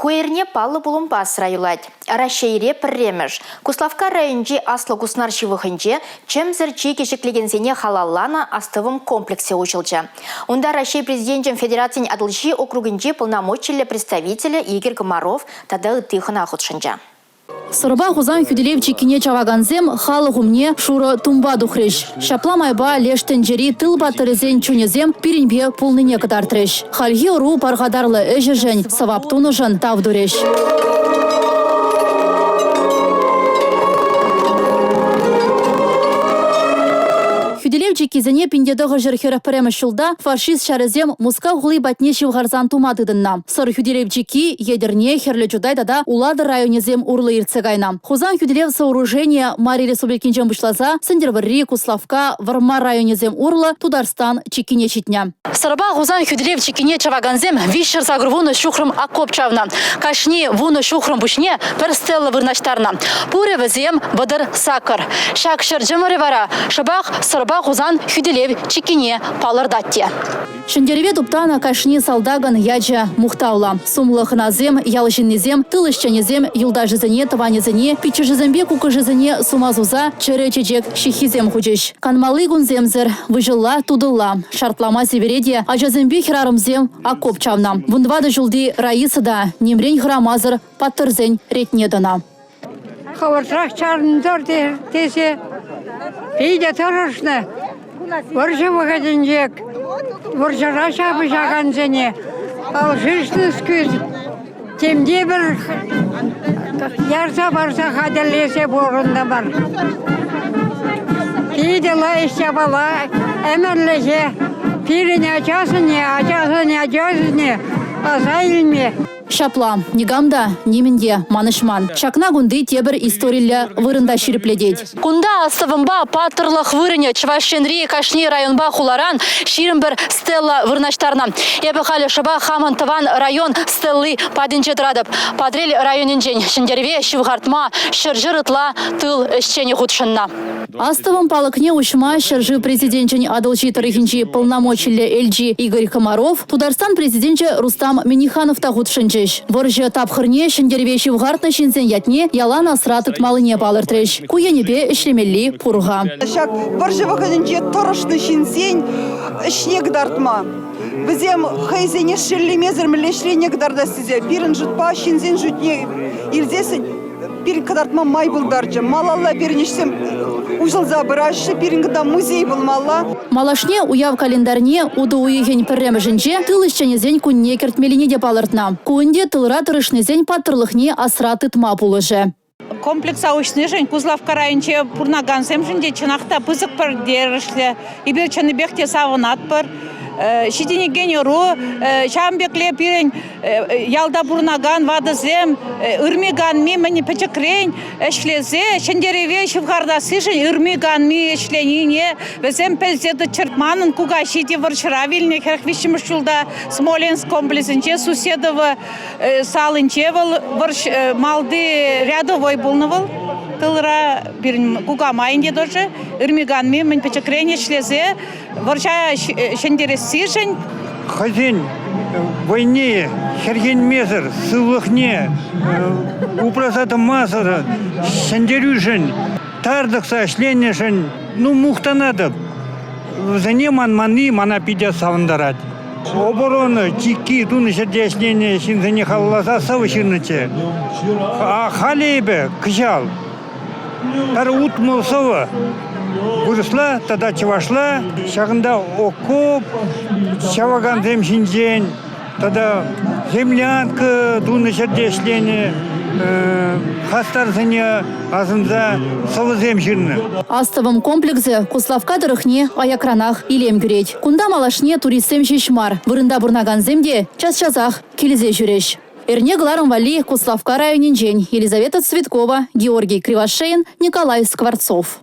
Ку эрне паллӑ пулӑмпа асра юлать. Раҫҫейре пӗрремӗш. Куславкка районӗнчи Аслӑ Куснар ҫывӑхӗнче чӗмсӗр чикӗ ҫӗклекенсене халалланӑ астӑвӑм комплексӗ уҫӑлчӗ. Унта Раҫҫей Президенчӗн Федерацин Атӑлҫи округӗнчи полномочиллӗ представителӗ Игорь Комаров тата ытти хӑна хутшӑнчӗ. Сӑрпа Хусан хӳтӗлев чиккине чавакансем халӑх умне шурӑ тумпа тухрӗҫ. Ҫапла майпа леш тӗнчери тыл паттӑрӗсен чунӗсем пирӗнпе пулнине кӑтартрӗҫ. Хальхи ӑру пархатарлӑ ӗҫӗшӗн, сӑвап тунӑшӑн тав турӗҫ. Хӳтӗлев чиккисене 1941 ҫулта фашист ҫарӗсем Мускав хули патне ҫывхарсан тума тытӑннӑ. Сӑр хӳтӗлев чикки Етӗрне, Хӗрлӗ Чутай тата Улатӑр районӗсем урлӑ иртсе кайнӑ. Хусан хӳтӗлев сооруженийӗ Мари Республикинчен пуҫласа Сӗнтӗрвӑрри, Куславкка, Вӑрмар районӗсем урлӑ Тутарстан чиккине ҫитнӗ. Сӑрпа Хусан хӳтӗлев чиккине чавакансем 380 ҫухрӑм окоп чавнӑ. Кашни вунӑ ҫухрӑм пуҫне пӗр стела вырнаҫтарнӑ. Пурӗ вӗсем 38. Ҫак ҫӗр чӑмӑрӗ вара шӑпах Сӑрпа Хусан хӳтӗлев чиккине палӑртать те. Ҫӗнтерӗве туптанӑ кашни салтакӑн ячӗ мухтавлӑ. Сумлӑ хӑнасем, ял ҫыннисем, тыл ӗҫченӗсем юлташӗсене, тӑванӗсене, пиччӗшӗсемпе куккӑшӗсене сума суса чӗрӗ чечек ҫыххисем хучӗҫ. Канмалли кунсемсӗр, выҫӑлла, тутӑлла. Шартлама сивӗре те ачасемпе хӗрарӑмсем окоп чавнӑ. Вунтӑватӑ ҫулти Раиса та нимрен хӑрамасӑр паттӑрсен ретне тӑнӑ. Хӑвӑртрах чарӑнтӑр тесе питӗ тӑрӑшнӑ. Вӑрҫӑ вӑхӑтӗнче вӑрҫӑра ҫапӑҫакансене алшишнӑскер темтепӗр ярса парса хатӗрлесе пурӑнтӑмӑр. Питӗ лайӑх япала ӗмӗрлӗхе пирӗн ачасене, ачасен ачасене аса илме. Ҫапла, никам та, нимӗн те манӑҫман. Ҫакна кунти тепӗр историллӗ вырӑн та ҫирӗплетет. Кунта астӑвӑмпа паттӑрлӑх вырӑнӗ Чӑваш Енри кашни районпа хуларан 21 стела вырнаҫтарнӑ. Эпӗ халӗ шӑпах хамӑн тӑван район стелли патӗнче тӑратӑп. Патӑрьел районӗнчен Ҫӗнтерӗве ҫывхартма ҫӗр-ҫӗр ытла тыл ӗҫченӗ хутшӑннӑ. Астӑвӑм палӑкне уҫма ҫӗршыв Президенчӗн Атӑлҫи тӑрӑхӗнчи полномочиллӗ элчи Игорь Комаров, Тутарстан Президенчӗ Рустам Минниханов та хутшӑнчӗҫ. Вӑрҫӑ тапхӑрне ҫӗнтерӗве ҫывхартнӑ ҫынсен ятне ялан асра тытмаллине палӑртрӗҫ. Ку енӗпе ӗҫлемелли пур-ха. Ҫак вӑрҫӑ вӑхӑтӗнче тӑрӑшнӑ ҫынсен ӗҫне кӑтартма, вӗсем хӑйсене шеллемесӗр мӗнле ӗҫленине кӑтартас тесе пирӗн шутпа ҫынсен шутне илсессӗн пирӗн кӑтартма май пултарчӗ. Малалла пирӗн ӗҫсем уҫӑлса пыраҫҫӗ, пирӗн кунта музей пулмалла. Малашне уяв календарьне утӑ уйӑхӗн пӗрремӗшӗнче тыл ӗҫченӗсен кунне кӗртмеллине те палӑртнӑ. Ку ӗнтӗ тылра тӑрӑшнисен паттӑрлӑхне асра тытма пулӑшӗ. Комплекса уҫнишӗн Куславкка районӗнче пурӑнакансемшӗн те чӑнах та пысӑк пӗлтерӗшлӗ. Эпир чӑннипех те савӑнатпӑр. Ҫитӗнекен ӑру ҫавӑн пекле пирӗн ялта пурӑнакан ватӑсем ырми-канми мӗн пӗчӗкрен ӗҫлесе ҫӗнтерӗве ҫывхартассишӗн ырми-канми ӗҫленине вӗсем пӗлсе тӑччӑр. Манӑн кукаҫи те вӑрҫӑра вилнӗ 43-мӗш ҫулта Смоленск комплексӗнче Суседово салинче вӑл вӑрҫ малти рядовой пулнӑ вӑл тылра. Пирӗн кукамай ӗнтӗ тоже ырми-канми мӗн пӗчӗкрен ӗҫлесе вӑрҫа ҫӗнтерессишӗн. Хӑйсен вӑйне хӗрхенмесӗр, сывлӑхне упраса тӑмасӑр ҫӗнтерӳшӗн тар тӑкса ӗҫленӗшӗн ну мухтанатӑп. Вӗсене манманни мана питӗ савӑнтарать. Оборона чикки тунӑ ҫӗрте ӗҫленӗ ҫынсене халалласа сӑвӑ ҫырнӑччӗ. А халӗ эпӗ кӑҫал Пӗр 60 сӑвӑ вырӑсла тата чӑвашла ҫакӑнта окоп ҫавакансем ҫинчен тата землянка тунӑ ҫӗрте ӗҫленӗ хастарсене асӑнса сӑвӑсем ҫырнӑ. Астӑвӑм комплексӗ Куславкка тӑрӑхне аякранах илем кӳрет. Кунта малашне туристсем ҫеҫ мар, вырӑнта пурӑнакансем те час-часах килсе ҫӳрӗҫ. Эрне кӑларӑм валли Куславкка районӗнчен Елизавета Цветкова, Георгий Кривошеин, Николай Скворцов.